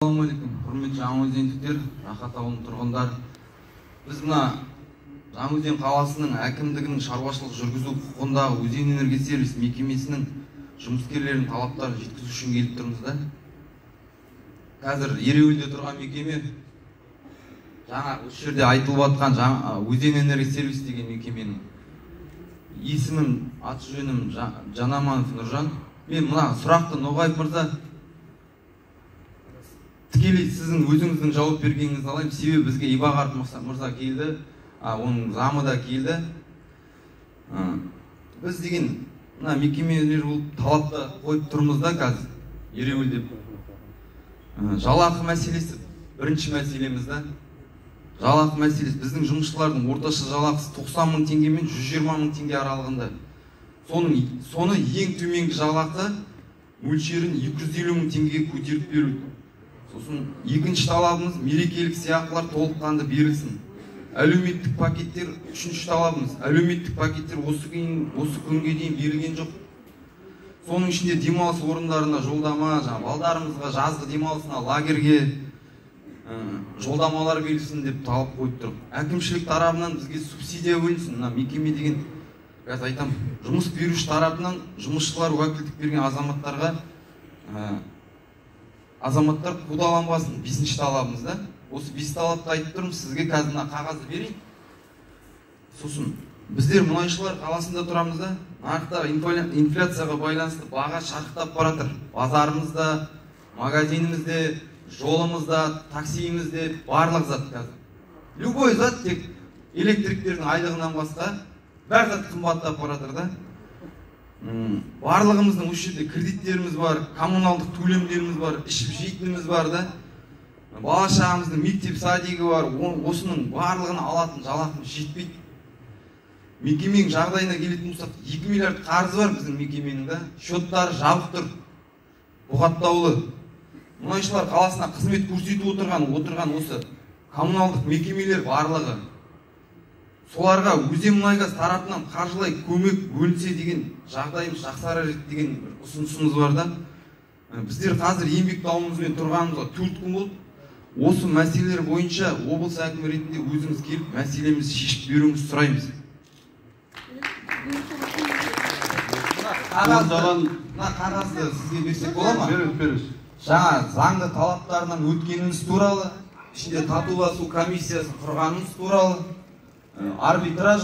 Ассалаумағалейкум, құрметті жаңаөзендіктер, Рахат ауылының тұрғындары. Біз мына Жаңаөзен қаласының әкімдігінің шаруашылық жүргізу құқығындағы Өзенэнергосервис мекемесінің жұмыскерлерінің талаптарын жеткізу үшін келіп тұрмыз да. Қазір ереуілде тұрған мекеме, жаңа осы жерде айтылып жатқан Өзенэнергосервис деген мекеменің есімім, аты жөнім Жанаманов Нұржан. Мен мына сұрақты, Ноғаев мырза, тікелей сіздің өзіңіздің жауап бергеніңізді алайын. Себебі бізге Ибағаров мырза келді, оның замы да келді. Біз деген мына мекемелер болып талапты қойып тұрмыз да қазір ереуілдеп. Жалақы мәселесі бірінші мәселеміз да. Жалақы мәселесі, біздің жұмысшылардың орташа жалақысы 90 мың теңге мен 120 мың теңге аралығында. Соны ең төменгі жалақы мөлшерін 250 мың теңгеге көтеріп беру. Сосын екінші талабымыз, мерекелік сыйақылар толыққанды берілсін. Әлеуметтік пакеттер, үшінші талабымыз, әлеуметтік пакеттер осы күнге дейін берілген жоқ. Соның ішінде демалыс орындарына жолдама, жаңа балдарымызға жазғы демалысына, лагерге жолдамалар берілсін деп талап қойып тұр. Әкімшілік тарапынан бізге субсидия бөлінсін. Мына мекеме деген, қазір айтамын, жұмыс беруші тарапынан жұмысшылар уәкілдік берген азаматтарға азаматтар қудаланбасын, бесінші талабымыз да. Осы бес талапты айтып тұрмын, сізге қазір мына қағазды берейін. Сосын біздер мұнайшылар қаласында тұрамыз да, нарықтағы инфляцияға байланысты баға шарықтап бара жатыр. Базарымызда, магазинімізде, жолымызда, таксиімізде барлық зат қазір. Любой зат, тек электриктердің айлығынан басқа бәр зат қымбаттап бара жатыр да. Барлығымыздың осы жерде кредиттеріміз бар, коммуналдық төлемдеріміз бар, ішіп жейтініміз бар да. Бала шағамыздың мектеп садигі бар, осының барлығын алатын жалақымыз жетпейді. Мекеменің жағдайына келетін болсақ, 2 миллиард қарызы бар біздің мекеменің да, счеттары жабық тұр, бұғаттаулы. Мұнайшылар қаласына қызмет көрсетіп отырған осы коммуналдық мекемелер барлығы. Соларға Өзенмұнайгаз тарапынан қаржылай көмек бөлінсе деген жағдайымыз жақсарар еді деген ұсынысымыз бар да. Біздер қазір еңбек дауымызбен тұрғанымызға 4 күн болды. Осы мәселелер бойынша облыс әкімі ретінде өзіңіз келіп мәселемізді шешіп беруіңізді сұраймыз. Мына қағазды сізге берсек бола ма? Беріңіз. Жаңа заңды талаптарынан өткеніміз туралы, ішінде татуласу комиссиясын құрғанымыз туралы, арбитраж